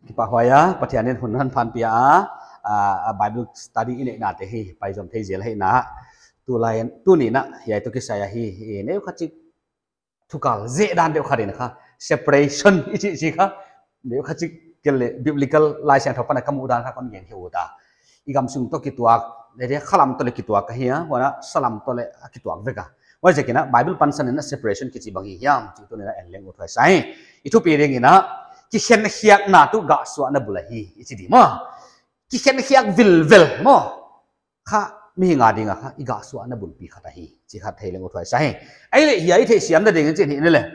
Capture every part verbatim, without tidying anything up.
Kipahhuai a, Pathian in hun hon phanpih a, a, a Bible study i neihna te hi, pai zom thei zel hi na. Tulai, tuni na, hiai toh kisai a hi, i neu khat chik thukal zek dan deuh khat in kha, separation i chih chih kha, neu khat chik kel leh biblical Laisiangthou pan a ka muh dan kha kon gen hi uh ta. I gam sung toh kituak, leh khalam toh leh kituak ka hi a, huan a salam toh leh a kituak vek a. Huaiziakin a Bible pansan in a separation kichi bang hi hiam, chih tuni na en leng uthuai sa hi. I thupi ding in a, kikhenkhiakna tuh gahsuahna bul ahi, i chi di maw. Kikhenkhiak vilvel maw. Kha, mihing a ding a kha, i gahsuahna bulpi khat ahi, chih khat thei leng uthuai sa hi. Ahihleh, hiai i theihsiamna ding in chin hi ni leh.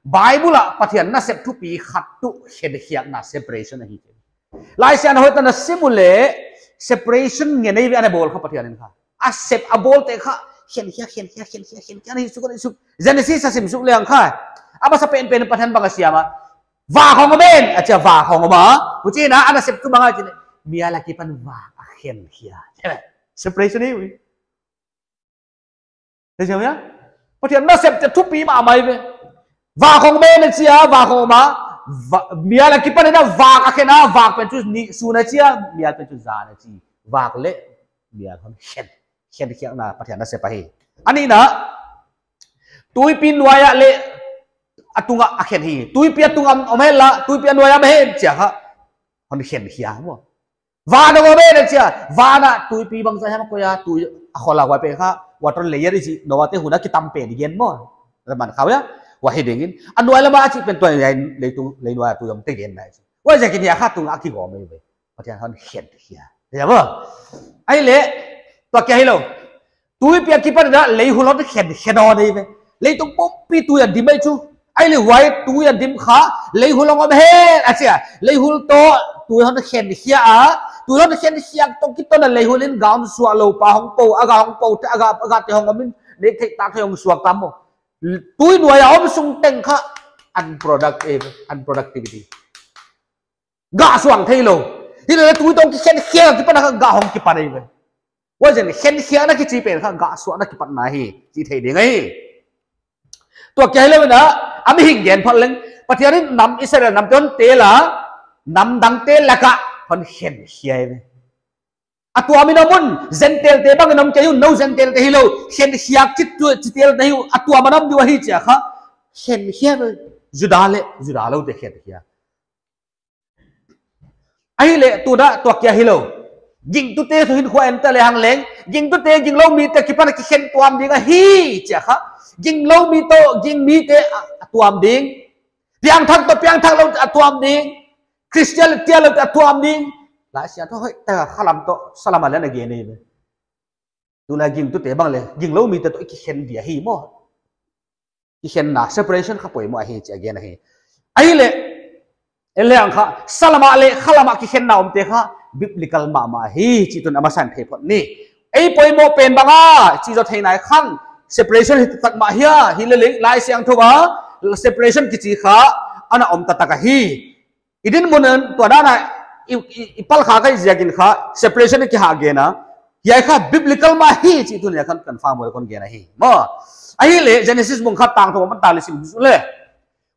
Bible a Pathian nasep thupi khat tuh khenkhiakna, separation ahi. Laisiangthou hoihtak a na sim uleh, separation ngen ei ve ana bawl kha Pathian in kha. A sep a bawlte kha, khenkhiak, khenkhiak, khenkhiak, khenkhiak, nei suk, nei suk. Genesis a sim suk leng kha. A masa penpen Pathian bang a siam a. Vak hong om hen, a chi a, vak hong om a. Huchiin a, a nasep tuh bang a chi leh, mial akipan vak a khenkhia. Separation hi ui. Te siam ia? Pathian nasep te thupi mahmah ve. Vak hong om hen a chi a, vak hong om a. Va-, mial akipan in a vak a khen a, vak pen chu ni, sun a chi a, mial pen chu zan a chi. Vak leh mial hon khen. Khenkhiakna Pathian nasep ahi. A nihna, tuipi nuai ah leh a tung ah a khen hi. Tuipi a tung ah om hen la, tuipi a nuai ah om hen chi a kha. Hon khenkhia maw. Van hong om hen a chi a, van ah tuipi bangzah hiam a koih a, tui a khol a huai pen kha, water layer i chih, Noah te hun a kitam pen i gen maw. Leh man khau ia, huai hi ding in. A nuai lam a chih pen tua hiai leitung, lei nuai a tui om te genna i chih. Huaiziakin hiai kha tung ah a kigawm ei ve. Pathian hon khenkhia. Ia maw. Ahihleh, tua kia hilou. Tuipi akipan in a lei hul hon khenkhia nawn ei ve. Leitung pumpi tui a dim ei chu. Ahihleh huai tui a dim kha, lei hul hong om hen a chi a. Lei hul toh, tui hon khenkhia a. Tui hon khenkhia toh kiton a lei hul in gah hon suah lou pa hong pou, a gah hong pou, a gah, a gah te hong om in, nek theih tak theih hong suak tam maw. Tui nuai a om sung teng kha, unproductive, unproductivity. Gah suang theilou. Hileh tui toh kikhenkhia kipan a kha gah hong kipan ei ve. Huaiziakin khenkhiakna kichi pen kha gahsuahna kipatna hi, chi thei ding ahi. Tua kia hilou in a, a mihing gen phot leng, Pathian in nam Israel nam te hon tel a, nam dangte lak ah hon khenkhia ei ve. A tuam in om un, Gentile te bang in om kei un, nou Gentile te hilou, khenkhiak chih tuh, chi tel na hi uh, a tuam in om di uh ahi chi a kha, khenkhia ei ve, Juda leh, Juda lou te khenkhia. Ahihleh tun a tua kia hilou. Gingtute thu hinkhua en ta lehang leng. Gingtute, ginglou mite kipan a kikhen tuam ding ahi chi a kha. Ginglou mi toh, ging mite a, a tuam ding. Piangthak toh, piangthak lou a tuam ding. Christian leh Christian lou a tuam ding. Laisiangthou hoihtak a khalam toh, salam a leng a gen ei ve. Tulai gingtute bang leh, ginglou mite toh i kikhen di ahi maw. Kikhenna, separation kha poimoh ahi chi a gen ahi. Ahihleh, en lehang kha, salam ah leh khalam ah kikhenna omte kha, biblical mahmah ahi, chih tun a masa in thei phot ni. Ei poimoh pen bang a, chih zoh thei nai khang, separation hi taktak mah hia, hileh leng, Laisiangthou ah, separation kichi kha, ana om taktak ahi. I dinmun in tua dan a i, i, i pal kha kei ziakin kha separation i kihah gen a. Hiai kha biblical mah hi chih tuni a khan confirm kon gen ahi. Maw. Ahihleh Genesis bung khat tang thum apan tang li sim zel leh.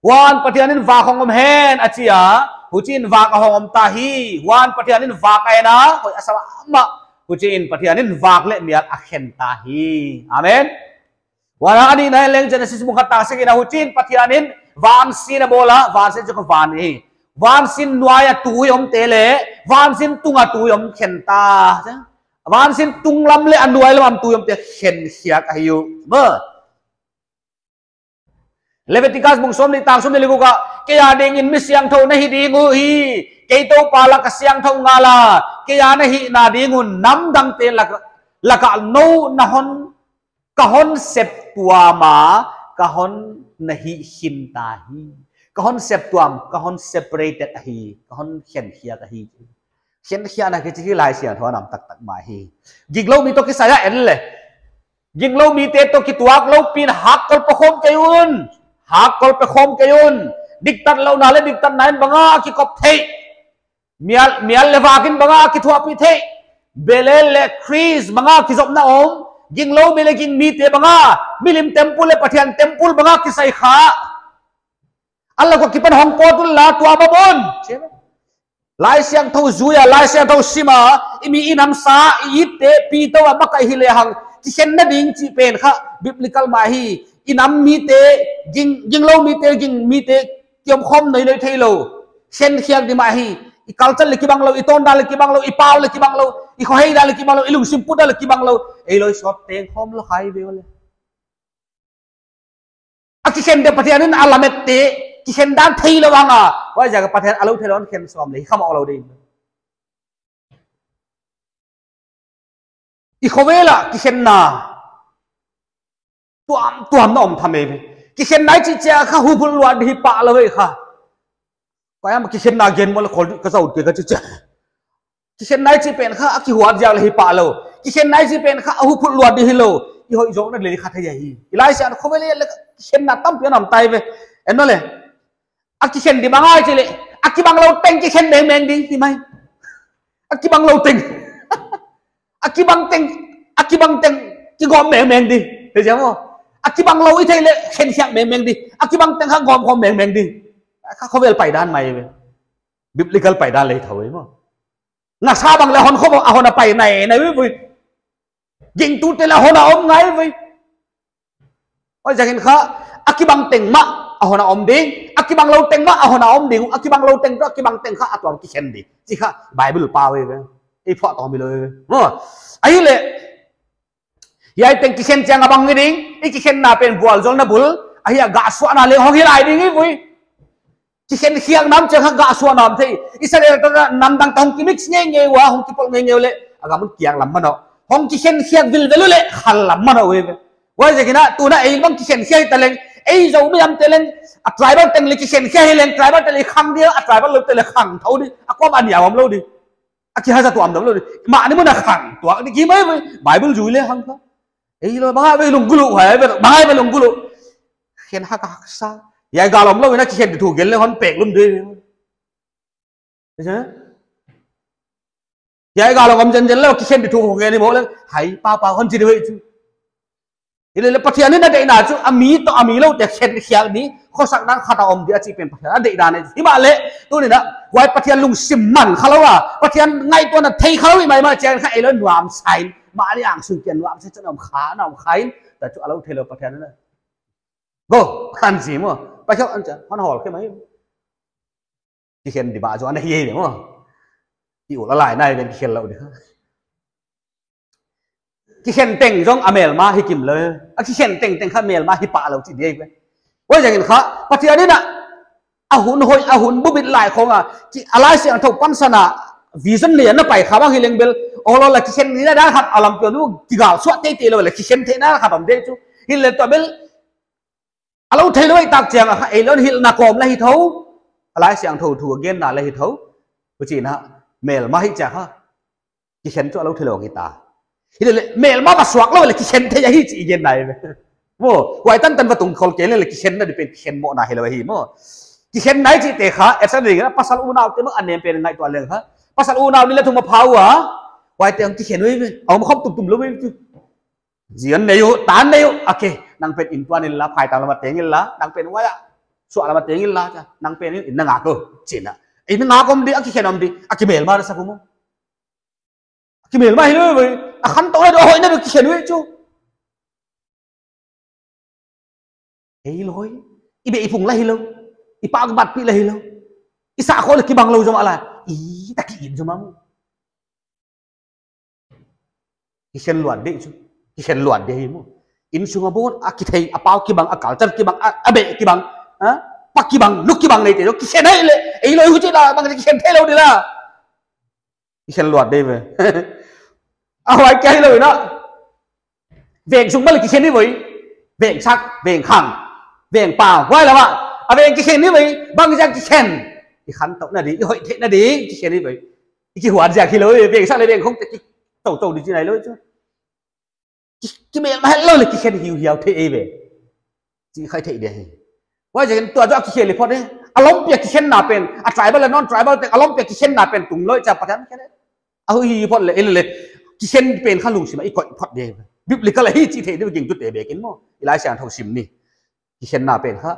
Huan Pathian in vak hong om hen a chi a, huchiin vak a hong om ta hi. Huan Pathian in vak a en a, hoih a sa mahmah. Huchiin Pathian in vak leh mial a khen ta hi. Amen. Huan a nihna leng Genesis bung khat tang sagih na, huchiin Pathian in vansin a bawl a, vansin chu kha van hi. Vansin nuai a tui omte leh, vansin tung a tui om khen ta. Vansin tunglam leh a nuailam a tui omte khenkhiak ahi uh. Maw. Leviticus bung sawmnih tang sawmnih leh guk ah, kei a dingin mi siangthou na hi ding uhi. Kei Toupa lak ah siangthou ngal a, kei a na hihna ding un nam dangte lak, lak ah nou na hon Ka hon sep tuam a, ka hon na hih khin ta hi. Ka hon sep tuam, ka hon separated ahi, ka hon khenkhiak ahi. Khenkhiakna kichi hi Laisiangthou a nam taktak mah hi. Ginglou mi toh kisai a en leh. Ginglou mite toh kituak lou pin hakkol pe khawm kei un. Hakkol pe khawm kei un. Diktatlouhna leh diktatna in bang a kikop thei. Mial, mial leh vak in bang a kithuahpih thei. Belial leh Khrist bang a kizopna om. Ginglou mi leh ging mite bang a. Milim temple leh Pathian temple bang a kisai kha. A lak uah kipan hong pawt unla, tua bang un. Laisiangthou zui a, Laisiangthou sim a, i mi i nam sa, i it te, pi tou a makaih hi lehang, kikhenna ding chih pen kha, biblical mah hi, i nam mite, ging, ginglou mite, ging mite, kiom khawm nei nei theilou. Khenkhiak di mah hi, i culture leh kibang lou, i tawndan leh kibang lou, i pau leh kibang lou, i khohei dan leh kibang lou, i lungsim put dan leh kibang lou. Ei loi sawt teng khawm lou khai ve le. A kikhen te Pathian in a lamet te, kikhen dan theilou vang a. Huaiziak a Pathian a lou theilou in khen sawm le, kha mah lou ding. I khovel a kikhenna tuamtuam na om tham e. Kikhenna i chih chiang kha huphulh luat di hi pah lou e kha. Koi a mah kikhenna gen maw le khol ka zau ke ka chih chiang. Kikhenna i chih pen kha a kihuat ziak le hi pah lou. Kikhenna i chih pen kha a huphulh luat di hilou. I hoih zawkna le kha thei ahi. I Laisiangthou khovel le kikhenna tampi a om tai ve. En maw le. A kikhen di bang ahia chih leh, a kibang lou teng kikhen mengmeng ding hi mai. A kibang lou teng. A kibang teng, a kibang teng kigawm mengmeng di. Thei ziak maw. A kibang lou i theih leh khenkhiak mengmeng di. A kibang teng kha gawm khawm mengmeng di. Kha khovel paidan mai ve. Biblical paidan le thou e maw. Ngasa bang le hon khawm a hon a pai nai nai ve. Gingtute leh a hon a om ngai ve. Huaiziakin kha, a kibang teng mah a hon a om ding, a kibang lou teng mah a hon a om ding, a kibang lou teng toh a kibang teng kha a tuam kikhen di. Chih kha Bible pau e ve. Ei phuahtawm hilou e ve. Maw. Ahihleh, hiai teng kikhen chiang a bang hi ding, i kikhenna pen vualzawlna bul, ahi a gah suahna le hong hi lai ding hi ve. Kikhen khiak nam chiang kha gah suah nam thei. Israel toh nam dang toh hong kimix ngeingei ua, hong kipolh ngeingei uleh, a gam un kiang lam manoh. Hong kikhen khiak vilvel uleh, khal lam manoh uhi ve. Huaiziakin a, tuna ei bang kikhen khiak ta leng, ei Zomi lam te leng, a tribal teng le kikhen khiak hi leng, tribal te le khang di, a tribal lou te le khang thou di, a kuamah a niam om lou di. A kihazat tuam dam lou di. Mahni mun a khang tuak di ki mai ve. Bible zui lehang kha. Ei lou bang a ve lunggulh, huai ve, bang a ve lunggulh. Khen hak hak sa. Hiai gal om lou in a kikhen di thu gen le hon pek lum di. Hiai gal om zenzen lou kikhen di thu gen ni maw le. Hai pa pa hon chi di ve chu. Hilele Pathian in a deihna chu, a mi toh, a mi lou te khen khiak di, khosak dan khat a om di a chih pen Pathian a deihdan e. Himahleh, tuni'n a, huai Pathian lungsim man kha lou a, Pathian ngaihtuahna thei kha lou i mai mah chiang kha ei lou nuamsa in, mahni angsung kia nuamsa chan om kha, na om kha in, ta chu a lou theilou Pathian in a. Go, han zi maw, Pathian an cha, han hol khe mai. Kikhen di bang zaw ana hi hi maw. Ki ul a lai nai ven kikhen lou di kha. Kikhen teng zong a melma hi kim lou. A kikhen tengteng kha melma hi pah lou chih di ve. Huaiziakin kha, Pathian in a, a hun hoih, a hun bubit lai khong a, ki a Laisiangthou pansan a, vision nei a na pai kha bang hi leng bel, ol ol a kikhen ni na dan khat a lampi un kigal suah teitei lou le kikhen theihna khat om di chu. Hilele tua bel, a lou theilou i tak chiang a kha, ei lou in hilhna kawm la hi thou. A Laisiangthou thu a genna la hi thou. Huchi'n a, melma hi chia kha. Kikhen chu a lou theilou hi ta. Hilele, melma va suak lou le kikhen thei ahi chih i genna ve. Maw, huai tantan va tung khol kei le kikhenna di pen kikhen mohna hilou hi maw. Kikhenna i chih te kha, etsa ding a pasal unau te mah a nem pen ngaihtuah leng kha. Pasal unau ni le thum a pha ua. Huai te ang kikhen uhi ve. A om khawm tumtum lou ve chu. Zi an nei uh, ta an nei uh, a ke, nang pen inn tuan inla, phai tang lam a teng inla, nang pen huai a, suah lam a teng inla, cha, nang pen inn na ngak uh, chi'n a. Inn ngak om di, a kikhen om di, a kimelma na sak uh maw. A kimelma hilou ve, a khantou na di, a hoihna di kikhen uhi chu. Ei lou, i beh i phung la hilou, i pak bat pi la hilou, i sahkhawng le kibang lou zong a la, i ta ki it zong maw. Kikhen luat di chu. Kikhen luat di hi maw. Innsung a bawl, a kithei, a pau kibang, a culture kibang, a, a beh kibang, ha? Pa kibang, nu kibang nei te, kikhen ahihleh, ei lou huchi la, bang kikhen theilou di la. Kikhen luat di ve. A huai kia hilou in a. Veng sung mah le kikhen hi ve. Veng sak, veng khang, veng pau, huai lam a. A veng kikhen hi ve, bang ziak kikhen. I khantou na di, i hoih theihna di, kikhen hi ve. I kihuat ziak hilou, veng sak le veng khong te ki tou tou di chi nai lou chu. Ki, kimelma het lou le kikhen hiuhiau thei ei ve. Chih kha i theih di hi. Huaiziakin tua zaw a kikhen le phot e. A lompi a kikhenna pen, a tribal le non-tribal te, a lompi a kikhenna pen tung lou cha Pathian khen e. A hu hi phot le, ei le le. Kikhen pen kha lungsim a i koih phot di hi. Biblical ahi chih theih di gingtute bekin maw. I Laisiangthou sim ni. Kikhenna pen kha.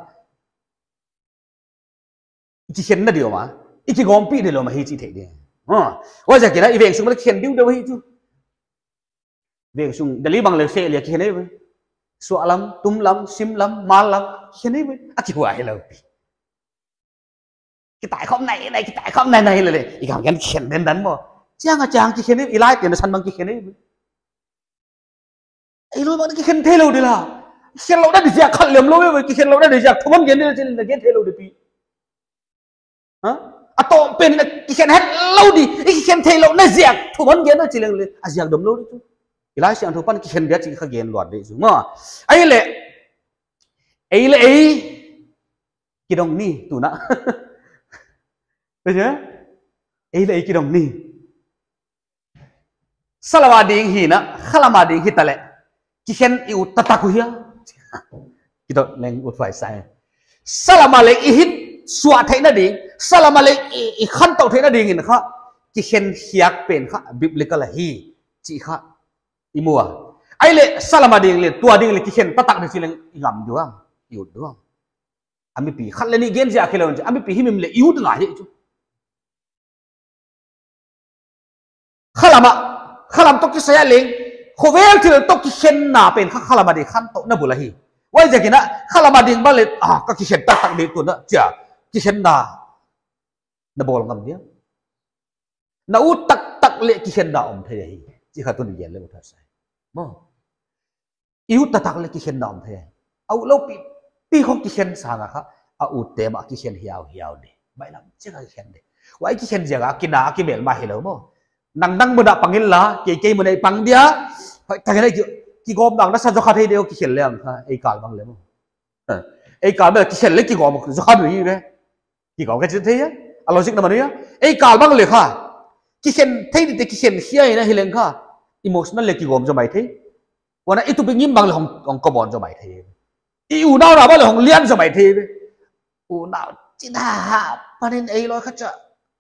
I kikhenna di om a, i kigawmpih di lou mah hi chih theih di. Ha. Huaiziakin a i veng sung mah khen diu deuh hi chu. Veng sung Delhi bang leh seh leh kikhen ei ve. Suahlam, tumlam, simlam, mallam, kikhen ei ve. A kihuai lou pi. Kitai khawm nai nai, kitai khawm nai nai lele. I gam gen kikhen den dan maw. Chiang a chiang kikhen ei, i lai ten san bang kikhen ei ve. Ei lou bang kikhen theilou di la. Kikhen louhna di ziak khat lem lou ve, kikhen louhna di ziak thum hon gen di la chih leng gen theilou di pi. Ha? A tawm pen in a kikhen hetlou di, i kikhen theilouhna ziak thum hon gen di chih leng leh, a ziak dom lou di chu. I Laisiangthou pan kikhen dia chih kha gen luat di chu. Maw. Ei leh, ei leh ei kidong ni tuna. Ei leh ei kidong ni. Salam a ding hi na, khalam a ding hi ta leh. Kikhen i ut taktak uh hia. Kidot leng ut huai sa e. Salam a leng i hin suah theihna ding, salam a leng i, i khantou theihna ding in kha, kikhen hiak pen kha, biblical ahi, chih kha, i mu a. Ei leh salam a ding leh, tua ding leh kikhen taktak di chih leng i ngam diam, i ut diam. A mipi, khat leh nih gen ziak hilou, a mipi himhim leh i ut ngai hi chu. Khalam a, khalam toh kisai a leng, khovel thil toh kikhenna pen kha khalam a ding khantou na bul ahi. Huaiziakin a, khalam a ding bang leh, ah, ka kikhen taktak di tuna, chia, kikhenna, na bawl ngam dia. Na ut taktak leh kikhenna om thei ahi. Chih kha tuni gen leng ut huai sa e. Maw. I ut taktak leh kikhenna om thei. A ut lou pi, pi khong kikhen sang a kha, a utte mah kikhen hiauhiau di. Bailam chik a kikhen di. Huai kikhen ziak a kina a kimelma hilou maw. Nang nang mun a pang inla, kei kei mun a i pang dia. Huai tak in a ki, kigawm nang na sa zaw kha thei di uh kikhen leng kha, ei kal bang leh maw. Eh, ei kal bang leh kikhen leh kigawm zaw kha di ve. Kigawm ka chih thei a, a logic na mah ni a. Ei kal bang leh kha. Kikhen thei di te kikhen hiai na hi leng kha. Emotional leh kigawm zaw mai thei. Huan a i tupi ngim bang leh hong, hong kawm zaw mai thei. I unau na bang leh hong lian zaw mai thei. Unau chin ha ha, panin ei loi kha cha.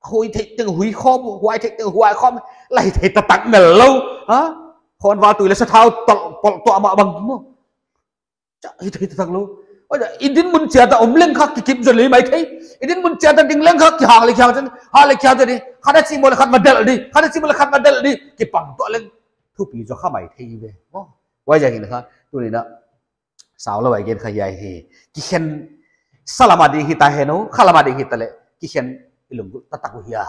Hui theih teng hui khawm, huai theih teng huai khawm. Lai theih taktak mel lou. Ha? Khon val tui leh sathau tol, pol tuah mah bang maw. Cha, hita, hita tak lou. Oi, i dinmun chiat a om leng kha kikip zaw leh mai thei. I dinmun chiat a ding leng kha kihang leh kihang zaw di. Hang leh kihang zaw di. Khat a chih maw leh khat va delh di. Khat a chih maw leh khat va delh di. Kipang tuah leng thupi zaw kha mai thei ve. Oh. Huaiziakin kha, tuni in a, sau lou a i gen kha hiai hi. Kikhen salam a ding hi ta hen uh, khalam a ding hi ta leh. Kikhen i lunggulh taktak uh hia.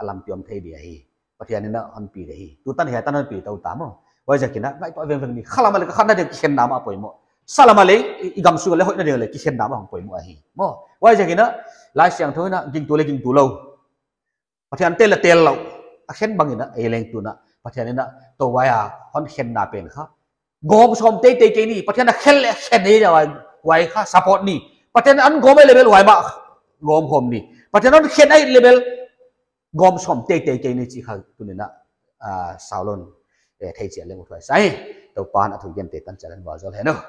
A lampi om thei di ahi. Pathian in a hon pi di hi. Tutan hiai tan hon pi tou ta maw. Huaiziakin a, ngaihtuah vengveng ni. Khalam a leng khanna ding kikhenna mah poimoh. Salam a leng, i, i gam sung a leng hoihna ding leng kikhenna mah hong poimoh ahi. Maw. Huaiziakin a, Laisiangthou in a, gingtu leh gingtu lou. Pathian tel leh tel lou. A khen bang in a, ei leng tuna. Pathian in a, tou huai a, hon khenna pen kha. Gawm sawm teitei kei ni, Pathian a khen leh khen ei leh huai, huai kha support ni. Pathian a hon gawm ei leh bel huai mah gawm khawm ni. Pathian a hon khen ei leh bel gawm sawm teitei kei ni chih kha tuni in a, ah, sau lou in, eh, thei chiat leng ut huai sa e. Toupa'n a thu gen te tan chiat leng va zol hen uh.